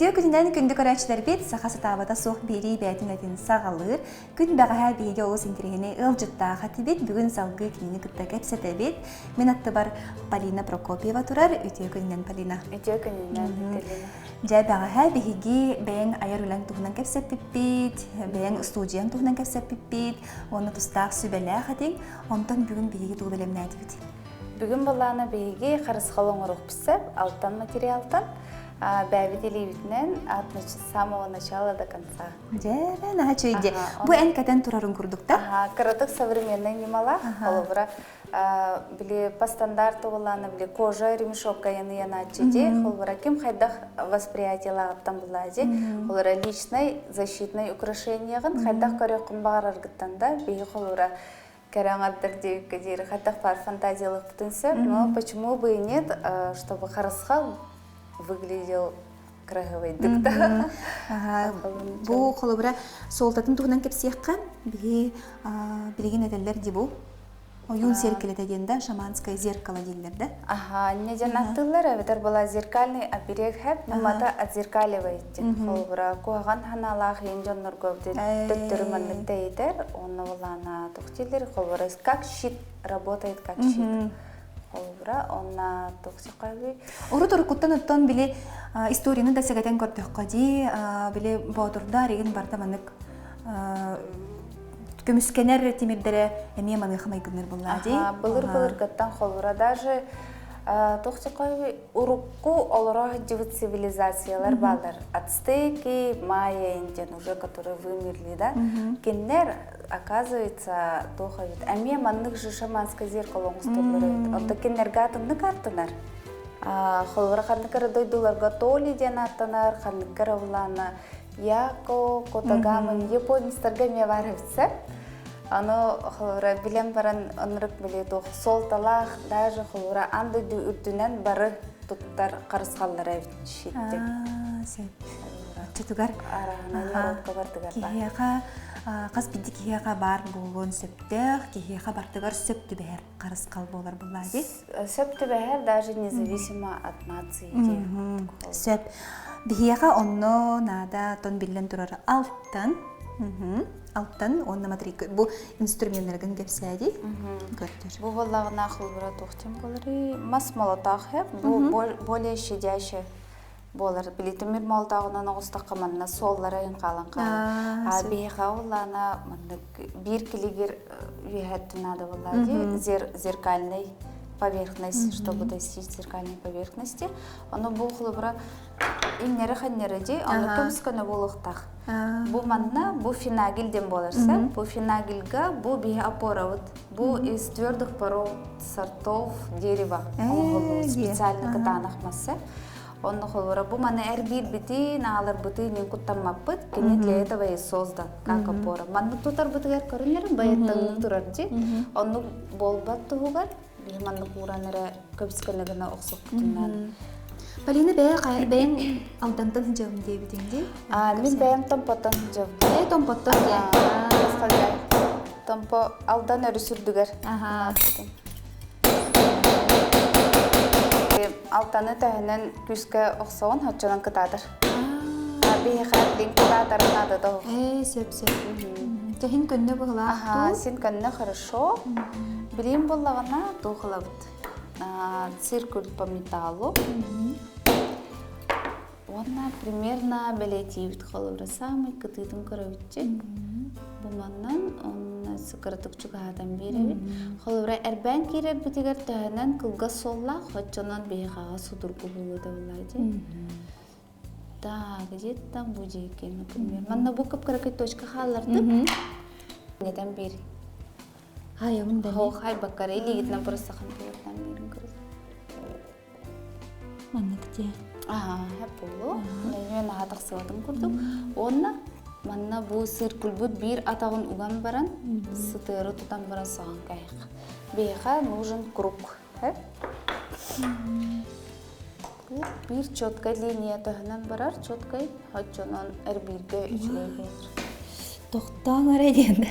Үтүө күнүнэн күндү көрөөччүлэрбит саха сатаабата суох биэрии бэйэтин этин саҕалыыр. Күн бэҕэһээ биһиги олус интэриэһинэй ыалдьыттаах этибит. Бүгүн салгыы кинини кытта кэпсэтэбит. Мин аттыбар Полина Прокопьева турар. Үтүө күнүнэн, Полина. Үтүө күнүнэн, Полина. Дьэ, бэҕэһээ биһиги бэйэҥ айар үлэҥ туһунан кэпсэппиппит, бэйэҥ устуудьуйаҥ туһунан кэпсэппиппит, уонна тустаах сүбэлээх этиҥ. Онтон бүгүн биһиги тугу бэлэмнээтибит? Бүгүн былаана биһиги харысхал оҥоруохпут сөп, алтан материалтан, бэйэбит илиибитинэн от самого начала до конца. Дьэ, наһаа үчүгэй Бу эн кэтэн турарын курдук да? Ага, кыратык современный ньымалаах, холобура, били по стандарту булаана били кожа ремешокка яныянааччы ди холбура ким хайдах восприятиелааҕыттан булаа ди холобура личный защитный украшениеҕын хайдах көрүөххүн баҕараргыттан да биһи холобура кэрэ аҥардар диэбиккэ диэри хайдах баар фантазиялыахпытын сөп но почему бы и нет чтобы харысхал выглядел красивыйдык да. Бу холобура суолтатын туһунан кэпсиэххэ биһи билигин этэллэр ди бу Ойуун зеркалета диэн да, шаманское зеркало дииллэр да? Аха, не диэн аттыллар эбэтэр была зеркальный оберег хэп, нумата отзеркаливает диэн. Холобура, куһаҕан ханаалаах иин дьоннорго төттөрү маннык тэйитэр, онно булаана туох дииллэр, холобура, как щит работает как щит. Холобура, онна туох сөхөбүй? Урут уруккуттан оттон били историяны да сэгэтэн көрдөххө дии, били боотурдар игин барда маннык көмүскэнэр тимирдэрэ эмиэ маныаха майгынныр буоллаа дии. Былыр-былыргыттан холура даже туох урукку олоро сылдьыбыт цивилизациялар баалар. Ацтеки, майя индиан уже которые вымерли, да? Кинилэр, оказывается, туох эбит, эмиэ маннык же шаманское зеркало оҥостоллор эбит. Онто кинилэргэ атыннык аттанар. Холобура ханнык эрэ дойдуларга толи диэн аттанар, ханнык эрэ улаана Яко, Котагамын японецтарга эмиэ баар эбит Аны холобура билэн баран ынырык били туох суолталаах даже холобура аан дойду үрдүнэн бары туттар харысхаллара эбит щиттик. Сөп. Оччотугар Араһынан норуотка бардыгар баар. Киһиэхэ хас биирдии киһиэхэ баар буолуон сөптөөх, киһиэхэ бардыгар сөп түбэһэр харысхал буолар буоллаа дии. Сөп түбэһэр даже независимо от нации. Сөп. Биһиэхэ онно наада тон биллэн турар алтан. Алтан уонна матрика. Бу инструменнаргын кэпсээди. Көрдөр. Бу буоллаҕына холбура туохтан болары мас молотоох бу более щадящий буолар. Били тимир молотооҕунан оҕустахха манна суоллара иһин хаалан хаалар. А биһиэхэ улаана маннык биир килигир үөһэттэн наада буоллаа дии зеркальный поверхность, чтобы достичь зеркальной поверхности. Ону бу холобура иҥнэри-ханнары дии, ону көмүс көнө буолуохтаах. Бу манна бу финагель диэн буоларса, бу финагельга бу биһи опорабыт. Бу из твердых пород сортов дерева оҥоһуллубут специально кытаанах масса. Онно холобура бу маны эргиирбитин, ааларбытын мин куттаммаппыт. Кини для этого и создан, как опора. Маннык тутарбытыгар көрүнэрин байыттаҥныы турар дии. Оннук буолбат туһугар биһи маннык ууран эрэ көмүскэнэ гына охсукпутунан. Полина бэйэ бэйэҥ Алдантан сылдьабын диэбитиҥ дии? Мин бэйэм Томпоттон сылдьабын. Ээ, Томпоттон дии. Томпо Алдан өрүс үрдүгэр. Алтаны төһөнөн күүскэ охсоҕун оччонон кытаатар. Биһиэхэ билин кытаатарын наада тоһу. Ээ, сөп сөп. Тэһин көннө быһылаах Аха, син көннө хорошо. Билим буллаҕына туох ылабыт? Циркуль по металлу. Уонна примерно бэлиэтиибит холобура саамай кытыытын көрөбүтчү. Бу маннан онно кыратык чугаһатан биэрэбит. Холобура эрбээн киирэрбитигэр төһөнөн кылгас суоллаах, оччонон биһиэхэҕэ судургу буолуо дии. Так, где-то бу диэки, например. Манна бу кып-кыракый точка хааллардым. Нетен биир. Хайабын да. Хо хайбаккара илиигитинэн просто хантыгартан биирин көрүс. Маннык дии. Аха, буолуо. Нөҥүө наһаа тахсыбатын курдук. Уонна манна бу циркульбут биир атаҕын уган баран, сытыары тутан баран саҕан кайых. Биһиэхэ нужен круг. Круг биир четкай линия төһөнөн барар, четкай, оччонон эрбииргэ үчүгэй буолар. Тохтоон эрэ диэн.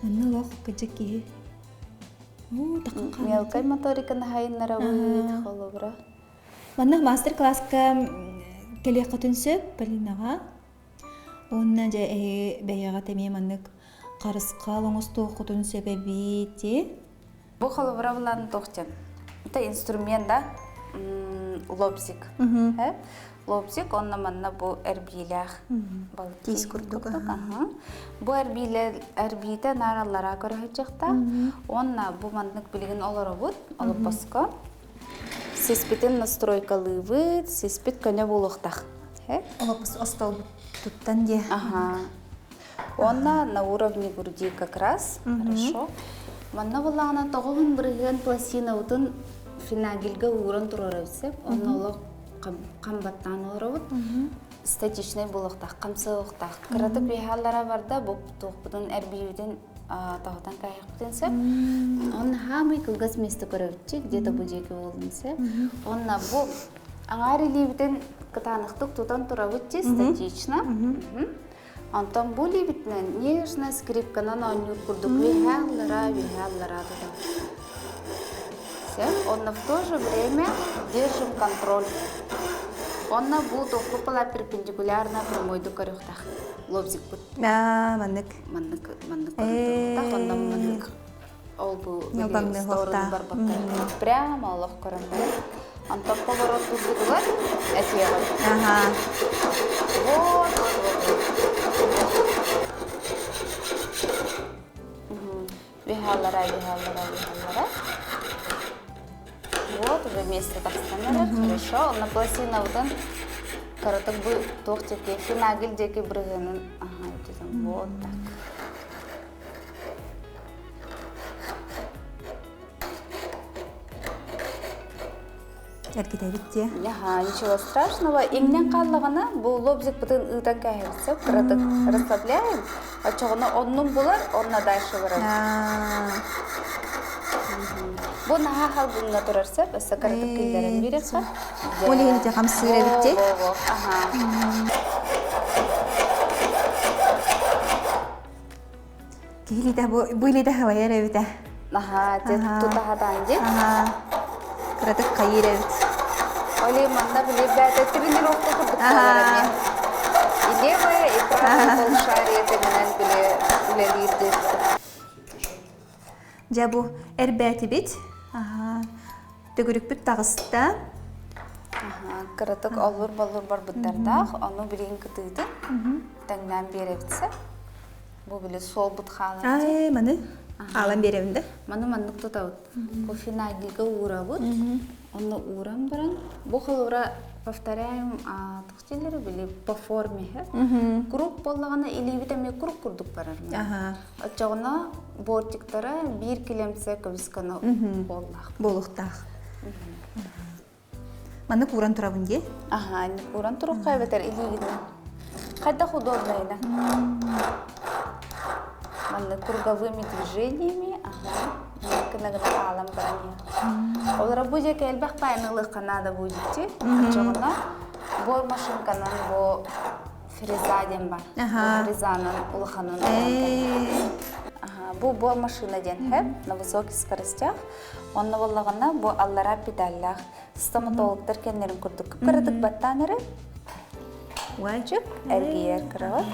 Манна олох кыдьык киһи Кэлиэххитин сөп Полинаҕа. Уонна дьэ эһиги бэйэҕит эмиэ маннык харысхал оҥостуоххутун сөп эбит Бу холобура булан туох диэн? Это инструмент, да? Лобзик. Лобзик, онно манна бу эрбиилээх Тиис курдук. Бу эрбиитэ наар аллараа көрөһүччэхтаах. Уонна бу маннык билигин олоробут, олоппоско. Сиспитин настройкалыыбыт, сиспит көнө буолуохтаах. Олоппос остолбут туттан диэ. Ага. Уонна на уровне груди как раз. Хорошо. Манна буллаҕына тоҕуһун бырыһыан пластинабытын финагильга ууран туруорабыт сөп. Онно олох хам баттаан олоробут. Статичный буолуохтаах, хамсыахтаах. Кыратык үөһэ барда, бу туохпутун эрбиибитин тоһутан кээһиэхпитин сөп. Онно хаамый кылгас место көрөбүтчү, где-то бу диэки буолун сөп. Онно бу аҥаар илиибитин кытаанахтык тутан турабыт статично. Онтон бу илиибитинэн нежно скрипканан оонньуур курдук үөһээ аллара, үөһээ аллара тутан. Сөп. Онно в то же время держим контроль. Онно бу тохпу пала перпендикулярно прямойду көрүөхтэх лобзикпыт. Аа, маннык. Маннык маннык көрүөхтэх. Онно маннык ол бу сторону барбакка прямо олох көрөн баран. Онтон поворот турбутугар этиэҕим. Ага. Вот, вот, вот. Вихаллара, вихаллара, вихаллара. Вот, уже вместе тахсан эрэр. Хорошо. Онно пластинабытын кыратык бу туох диэки, финагель диэки бырыһыанын ага, вот так. Эргитэбит дии. Аха, ничего страшного. Иҥнэн хааллаҕына, бу лобзикпытын ыытан кээһэбит кыратык расслабляем. Оччоҕуна оннун булар, онно дальше барар. Бу наһаа халгыҥҥа турар сөп, өссө кыратык киллэрэн биэриэххэ. Ол иһин ити хамсыыр эбит дии. Аха. Киһилиитэ бу бу илиитэ халайар эбитэ. Аха, дьэ тутаһатаан дии. Аха. Кыратык хайыыр эбит. Оли манна били бээтэ тренировка курдук буолар эмиэ. И левая, и правая полушарие тэҥинэн били үлэлиир диэбитим. Дьэ бу эрбээтибит. Аха. Төгүрүкпүт таҕыста. Аха, кыратык оллур-боллур барбыттардаах, ону билигин кытыытын тэҥнээн биэрэбитсэ. Бу били суолбут хаалар. Аа, маны хаалан биэрэбин да? Маны маннык тутабыт. Кофенагига уурабыт. Онно ууран баран, бу холобура повторяем тохтеллери били по форме. Круг буоллаҕына илиибит эмиэ круг курдук барар. Оччоҕуна бортиктара биир килэмсэ көбүсканы буоллаах. Буолуохтаах. Маннык ууран турабын дии. Аха, ууран туруохха эбэтэр илиигинэн. Хайдах удобнайына. Маннык круговыми движениями, ага, гына-гына аалан баран иһэр. Олора бу дьэ элбэх паайын ылыахха наада будет Оччоҕуна бу машинканан бу фреза диэн бар. Бу фрезанан улаханын Бу бу машина диэн хэп на высоких скоростях. Онно буоллаҕына бу аллараа педаллаах стоматологтар кэннэрин курдук кып-кыратык баттаан эрэ чып эргийэр кыраҕыт.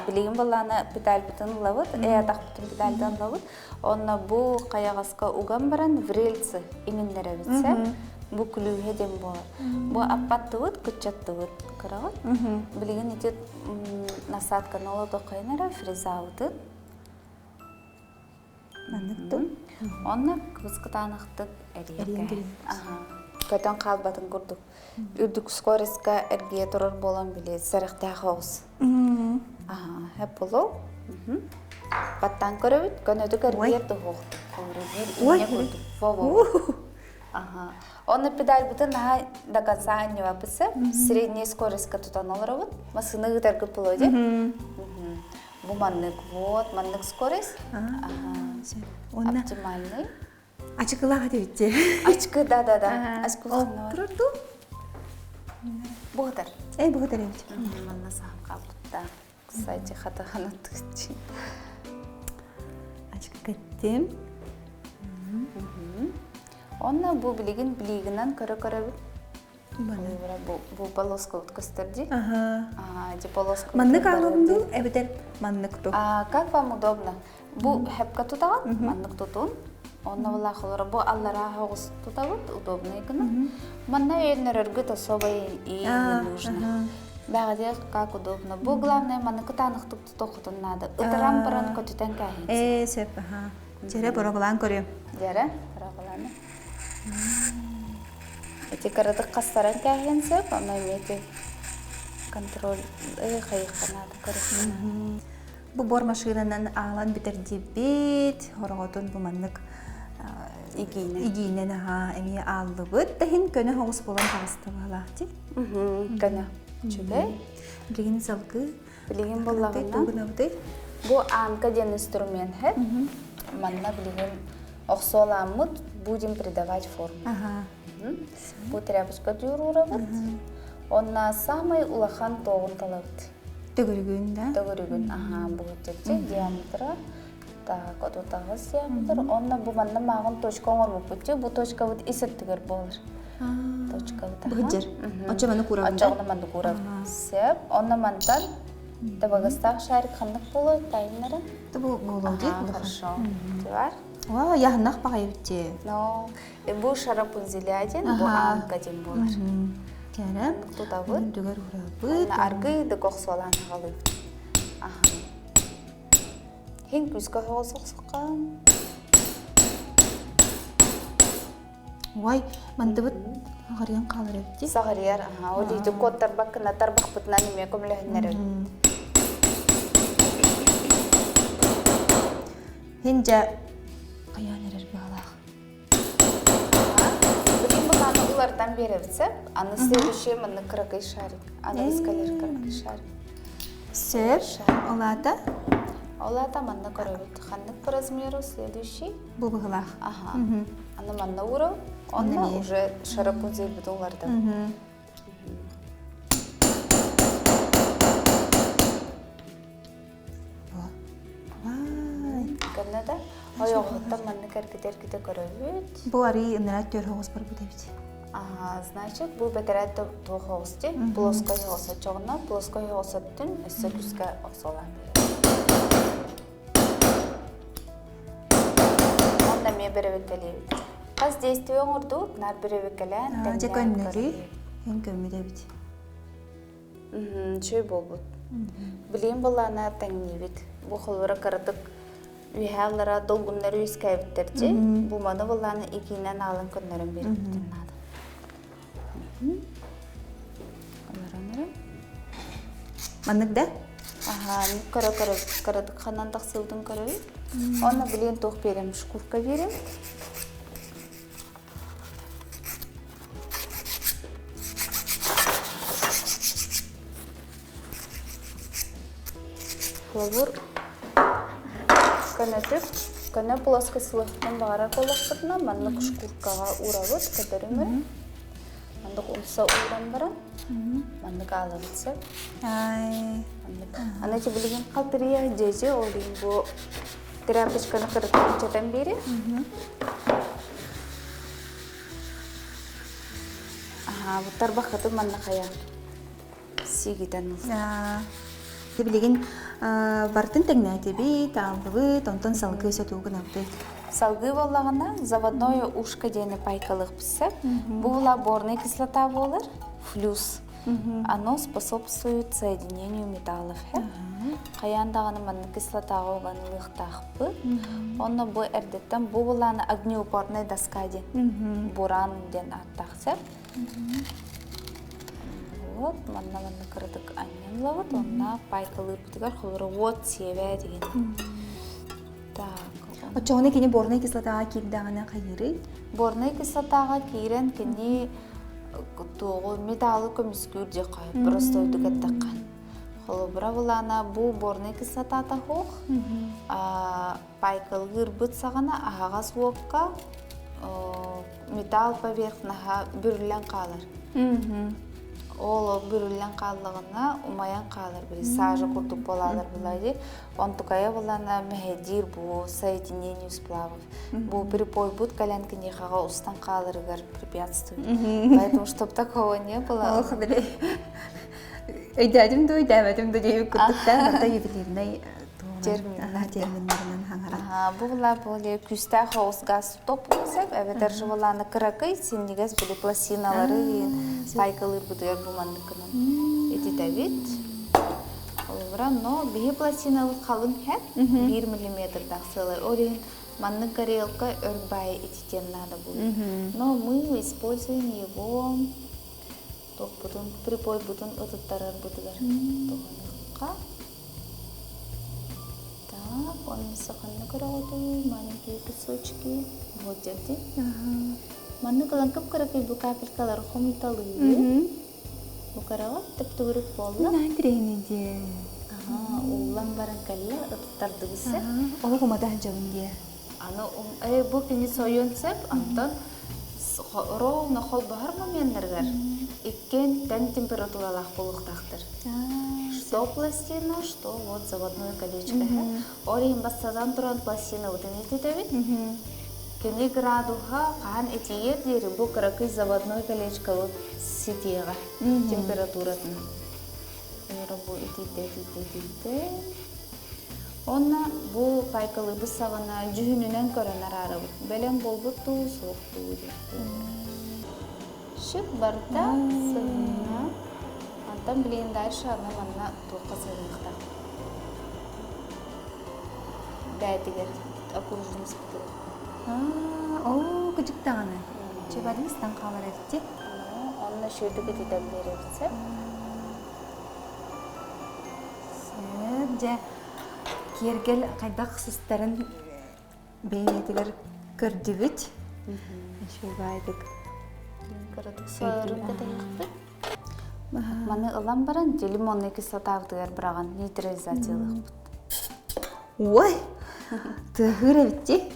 Билигин буоллаҕына педальбытын ылабыт, э атахпытын педальдан ылабыт. Онно бу хайаҕаска уган баран в рельсы иҥиннэрэбит сэ. Бу күлүүһэ диэн буолар. Бу аппаттыбыт, кыччаттыбыт кыраҕыт. Билигин ити насадканы олодоххойон эрэ фрезабытын Маннык Онно кыбыс-кытаанахтык эрийэргэ. Көтөн хаалбатын курдук. Үрдүк скоростька эргийэ турар буолан били сэрэхтээх оҕус. Аха, хэп болу. Баттаан көрөбүт, көнөтүк эргийэр туһуох. Биир инньэ курдук. Во-во. Аха. Онно педальбытын наһаа до конца анньыбаппыт Средняя скоростька тутан олоробут. Массыына ыытаргыт болуо дии. Бу маннык вот, маннык скорость. Уонна Оптимальный. Ачыкылаах этибитти. Ачкы, да, да, да. Ачкы Турар дуу? Буһутар. Эй, буһутар эбит. Манна саһан хаалбытта. Кстати, хатахана тыыччы. Ачкы кэттим. Онно бу билигин билигинэн көрө-көрөбүт. Бу бу полоскабыт көстөр дии. Ага. Ди полоскабыт Маннык аалабын дуу, эбэтэр маннык ту? Как вам удобно? Бу хэпка тутаҕын, маннык тутун. Онно булаахылара бу аллараа хоҕус тутабыт, удобный гына. Манна өйөннөрөргүт особо и не нужно. Бэҕэдиэх как удобно. Бу главное маннык кытаанахтык тутуоххутун наада. Ытыран баран көтүтэн кээһин. Ээ, сөп, аха. Дьэрэ боробалаан көрүөм. Дьэрэ, боробалааны. Ити кыратык хастаран кээһиэн сөп, ону эмиэ ити контроль хайыахха наада көрүөххэ. Бу бор машинанан аалан бүтэрдибит, хороҕотун бу маннык игиинэн игиинэн аһаа эмиэ ааллыбыт. Тэһин көнө соҕус буолан таҕыста баалаах дии. Көнө. Үчүгэй. Билигин салгыы Билигин буллаҕына бу анка диэн инструмент һэ. Манна билигин охсуолааммыт будем придавать форму. Бу тряпочка дьууруурабыт. Онна самый улахан тоҕун талабыт. Төгүрүгүн да? Төгүрүгүн, аха, бу диаметра. Так, отутаҕыс диаметр. Онно бу манна мааҕын точка оҥорбуппут бу точкабыт ис өттүгэр буолар. Точкабыт. Быһыдьыр. Оччо маны куурабын да? Оччоҕуна манны куурабын. Сөп. Онно мантан табыгастаах шарик ханнык буолуой тайннары? Бу буолуо дии. Хорошо. Бар. Ва, яһыннах баҕайы битти. Но бу шарапунзеля диэн, бу аанка диэн буолар. Кэрэ. Тутабыт. Үрдүгэр урабыт. Аргый да кохсуолаан аҕалыыбыт. Аха. Хин күүскэ оһоҕос охсуккаан. Уай, мандыбыт аҕарыйан хаалар эбит дии. Саҕарыйар, аха. Ол иһити куоттарбаккына тарбахпытынан эмиэ көмөлөһүннэрэр. Хин дьэ хайаан эрэр быһалаах. Билин былааны улардан биэрэбит сөп. Аны следующий маннык кыракый шарик. Аны эскалер кыракый шарик. Сөп. Ол аата? Ол аата манна көрөбүт. Ханнык по размеру следующий? Бу быһылаах. Аха. Аны манна уурабыт. Онно уже шарапунзельбит улардан. Кэннэ да ойоҕоһуттан маннык эргитэ-эргитэ көрөбүт. Бу арыы ыныраа түөр оҕус барбыт эбит. Ага, значит, бу бэтэрээт туох оҕус дии? Плоскай оҕус оччоҕуна плоскай оҕус өттүн өссө күүскэ охсуолаан биэрэр. Онно эмиэ бэрэбиккэлиибит. Хас действие оҥордубут, наар бэрэбиккэлээн, Дьэ көннөрү, эн көммүт эбит. Үчүгэй буолбут. Билигин былаана тэҥниибит. Бу холобура кыратык үөһээ аллара долгуннар үөскээбиттэр дии. Бу маны былааны икиинэн аалан көннөрөн биэрбитин наада. Онорон Маннык да? Аха, көрө-көрө кыратык ханан тахсыбытын көрөбүт. Онно билигин туох биэрем? Шкурка биэрем. Холобур, көнөтүк, көнө плоскосылыктан баҕарар буоллахпытына, маннык шкуркаҕа уурабыт, көтөрүмү. Маннык умса ууран баран, маннык аалабыт сөп. Маннык. Аны ити билигин халтырыйа дьэдьи, ол иһин бу тряпочканы кырыттан чэтэн биэри. Аһаа, бу тарбаххытын манна хайа сиигитэн Билигин бартын тэҥнээтибит, ааллыбыт, онтон салгыы сотуу гынабыт. Салгыы буоллаҕына, заводное ушко диэни пайкалыахпыт сөп. Бу лаборная кислота буолар, флюс. Оно способствует соединению металлов. Хайаан даҕаны маннык кислотаҕа уган ылыахтаахпыт. Онно бу эрдэттэн бу булааны огнеупорная доска диэн, буран диэн ааттаах сөп. Вот, манна манна кыратык анньан ылабыт, онно пайкалыырбытыгар холоро уот сиэбээ деген. Так. Оччоҕуна кини борнай кислотаҕа киирдэҕинэ хайыырый? Борнай кислотаҕа киирэн кини туоҕу металлы көмүскүүр диэххэ простойдук эттэххэ. Холобура былаана бу борнай кислотата суох, пайкалыырбыт саҕана аһаҕас уокка металл поверхноһа бүрүллэн хаалар. Ол бүрүллэн хааллаҕына умайан хаалар били сажа курдук буолаалар булади. Онтукайа булана мэһэйдиир бу соединение сплавов. Бу припойбут кэлэн киниэхэҕэ устан хааларыгар препятствует. Поэтому чтоб такого не было. Ох, били өйдөөтүм да өйдөөбөтүм да диэбит курдук да барыта ювелирнай терминнэринэн хаҥара. Бу була более күүстээх оҕус газ топ сөп эбэтэр жывалааны кыракый синньигэс били пластиналары пайкалыырбытыгар бу манныкынан ититэбит. Олобура, но биһи пластинабыт халыҥ хэп, 1 миллиметрдаах сыалай. Ол иһин маннык горелка өр баайы ититиэн наада буолар. Но мы используем его туохпутун, припойбутун ытыттарарбытыгар туһаныахха. Так, он саханна көрөҕүтүй, маленькие кусочки. Вот дьэти. Маннык ылан кып-кыракый бу капелькалары хомуйталыы. Бу кыраҕа төп-төгүрүк буолла. Интириэһинэй дии. Аха, ууллан баран кэллэ, ыттардыбыт сөп. Олох умата сылдьабын дии. Аны бу кини сойуон сөп, онтон ровно холбоһор моменнарыгар иккиэн тэҥ температуралаах буолуохтаахтар. Что пластина, что вот заводное колечко. Ол иһин бастатан туран пластинабытын ититэбит. Кини градуһа хаһан итийиэр диэри бу кыракый заводной колечкабыт ситиэҕэ температуратын. Бу итийдэ, итийдэ, итийдэ. Уонна бу пайкалыыбыт саҕана дьүһүнүнэн көрөн араарабыт. Бэлэм буолбут дуу, суох дуу диэн. Шип барыта сыһынна. Онтон билигин дальше аны манна туохха сыһыныахтаах. Бээтигэр окружность Оо, кыдьык даҕаны. Чебадын истэн хаалар эбит. Онно шүөтүк ититэн биэрэбит сөп. Сөп, дьэ, киэргэл хайдах сыстарын бэйэтигэр көрдүбүт. Үчүгэйдик. Кыратык сойорун кэтэһиэхпит. Маны ылан баран лимонный кислотабытыгар быраҕан нейтрализациялыахпыт. Ой, тыаһыыр эбит дии.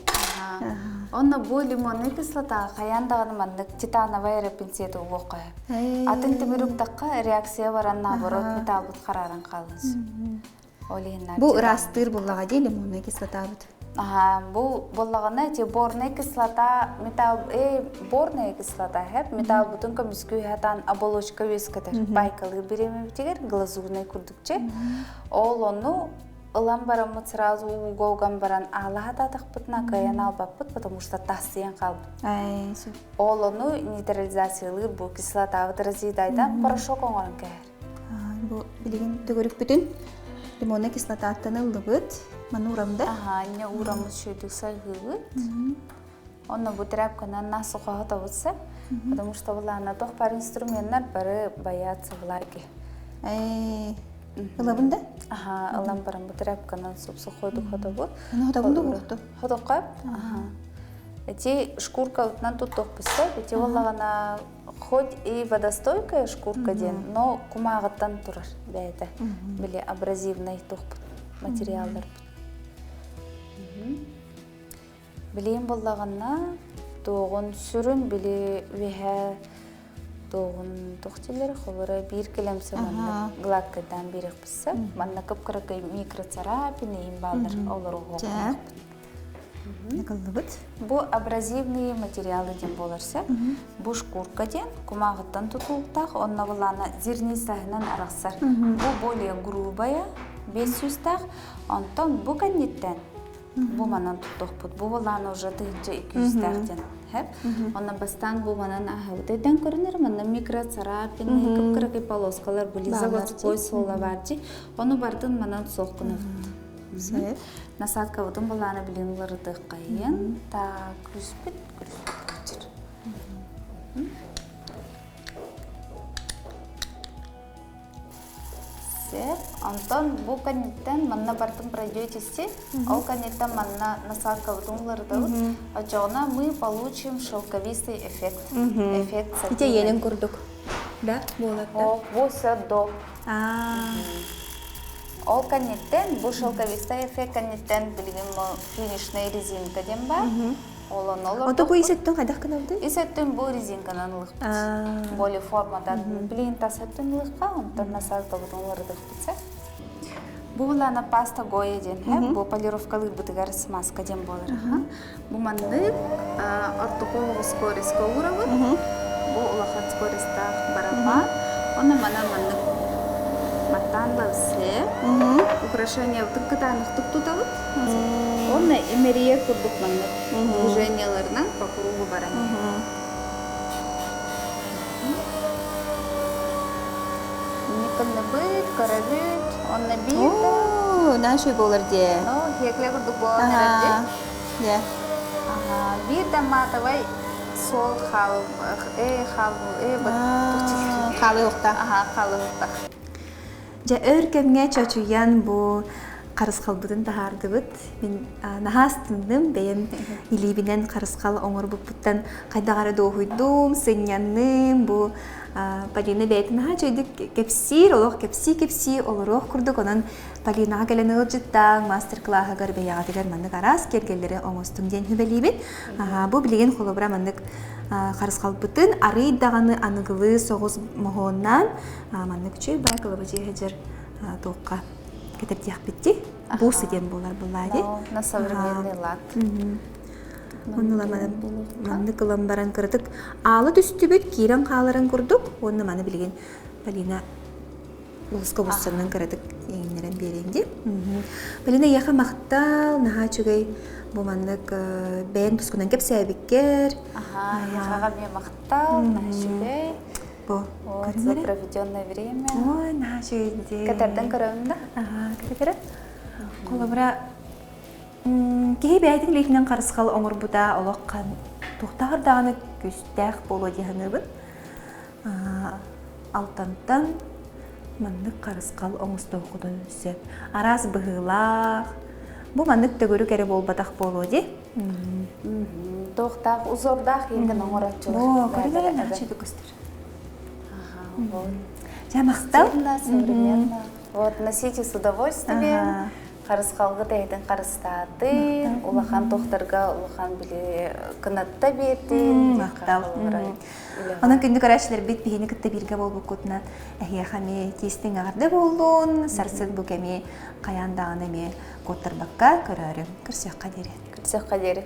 Онно бу лимонный кислота хайаан даҕаны маннык титановай эрэ пинцеты угуохха сөп. Атын тимир уктахха реакция баран наоборот металлбыт харааран хаалан сөп. Ол иһин Бу ыраастыыр буллаҕа дии лимонный кислотабыт. Аха, бу буоллаҕына эти борная кислота металл борная кислота хэп металлбытын көмүскүү хатан оболочка үөскэтэр байкалыыр бириэмэбитигэр глазурнай курдукче ол ону ылан бараммыт сразу ууга уган баран аалаһа татахпытына кыайан албаппыт потому что тассыйан хаалбыт ол ону нейтрализациялыыр бу кислотабыт разъедайдан порошок оҥорон кэһэр Бу билигин төгүрүкпүтүн лимоннай кислотаттан ыллыбыт. Маны урамда. Аха, инне ураммыт шүйдүк сайгыыбыт. Онно бу тряпканан насухаха тобутса, потому что булаана тох бар инструменттар бары боятся влаги. Ылабын да? Аха, ылан баран бу тряпканан супсухойдук хотобут. Аны хотобун да уохту. Хотоккап. Аха. Эти шкурка утнан туттуохпуста, эти оллагана хоть и водостойкая шкурка диэн, но кумааҕыттан турар бэйэтэ. Били абразивный тухпут материалларбыт. Билиим буллаҕына туоҕун сүрүн били үөһэ туоҕун туох дииллэр холобура биир килэмсэ манна гладкайдаан биэриэхпит сөп. Манна кып-кыракый микроцарапины иһин бааллар олору уһуохпут. Накыллыбыт. Бу абразивные материалы диэн буолар сөп. Бу шкурка диэн кумааҕыттан тутулуктаах, онно былаана зернистаһынан арахсар. Бу более грубая, 500-таах. Онтон бу кэнниттэн бу манан туттуохпут. Бу былаана уже 1200-таах диэн. Хэп. Онно бастаан бу манан аһабыт. Өйдөн көрүнэр манна микроцарапины, кып-кыракый полоскалар были заводской суола бар дии. Ону бардын манан суох гынабыт. Сөп. Насадкабытын былаана билин уларытыаххайын. Так, күлүспүт, күлүспүт. Сөп. Онтон бу кэнниттэн манна бартын пройдетесь, ол кэнниттэн манна насадкабытын уларытабыт. Оччоҕуна мы получим шелковистый эффект. Эффект Ити елен курдук. Да, буолар да. О, бу сөп до. Ол кэнниттэн, бу шелковистый эффект кэнниттэн билигин финишная резинка диэн бар. Ол онно Ото бу олордохпут. ис өттүн хайдах гынабытый? Ис өттүн бу резинканан ылыхпыт. Более форматан блин тас өттүн ылыхха, онтон насадкабытын уларытыахпыт сэ. Бу булана паста Гоя диэн һэ, бу полировкалыырбытыгар смазка диэн буолар. Бу маннык ортоку скоростька уурабыт. Бу улахан скоростаах барабан. Онно манан маннык маттаан лавсе. Украшениябытын кытаанахтык тутабыт. Онно имэрийэр курдук маннык движенияларынан по кругу баран. Никонныбыт, көрөбүт, онно биир да Оо, наша буолар дии. Ну, хекле курдук буолан эрэр дии. Дьэ. Аха, биир да матовай суол хаал э хаал э Хаалыахтаах. Аха, хаалыахтаах. Дьэ, өр кэмҥэ чочуйан бу харысхалбытын таһаардыбыт. Мин наһаа астынным, бэйэм илиибинэн харысхал оҥорбуппуттан хайдах эрэ дуоһуйдум, сынньанным. Бу Полина бэйэтин наһаа үчүгэйдик кэпсиир, олох кэпсии-кэпсии олоруох курдук. Онон Полинаҕа кэлэн ыалдьыттааҥ, мастер-кылааһыгар бэйэҕитигэр маннык араас киэргэллэри оҥостуҥ диэн сүбэлиибин. Бу билигин холобура маннык харысхалбытын арыый даҕаны аныгылыы соҕус моһуоннаан маннык үчүгэй баай кылабачыйа сылдьар туохха кэтэрдиэхпит дии. Бусы диэн буолар буоллаа дии. На современный лад. Оннула маннык ылан баран кыратык аала түстүбүт, киирэн хааларын курдук. Уонна маны билигин Полина улуска буссанан кыратык иҥнэрэн биэриэм дии. Полина эйиэхэ махтал, наһаа үчүгэй бу маннык бэйэҥ тускунан кэпсээбиккэр. Аха, эйиэхэҕэ эмиэ махтал, наһаа үчүгэй. Бу Вот, за проведенное время. Ой, наһаа үчүгэй Кэтэрдэн көрөбүн да? Аха, кэтэ-кэрэ. Холобура, киһи бэйэтин илиитинэн харысхал оҥорбута олох туохтааҕар даҕаны күүстээх буолуо дии саныыбын. Алтантан маннык харысхал оҥостуоххутун сөп. Араас быһыылаах, бу маннык төгүрүк эрэ буолбатах буолуо дии. Туохтаах узордаах иҥгин оҥороччулар. Оо, көрүлэрэ наһаа көстөр. Дьэ, махтал. Современно. Вот, носите с удовольствием. Харысхалгыт эһитин харыстаатын, улахан тохтарга улахан били кынатта биэрдин. Махтал. Онон күндү көрөөччүлэрбит биһини кытта бииргэ буолбуккутунан эһиэхэ эмиэ тиистиҥ эҕэрдэ буоллун, сарсын бу кэми хайаан даҕаны эмиэ куоттарбакка көрөөрүҥ. Көрсүөххэ диэри. Көрсүөххэ диэри.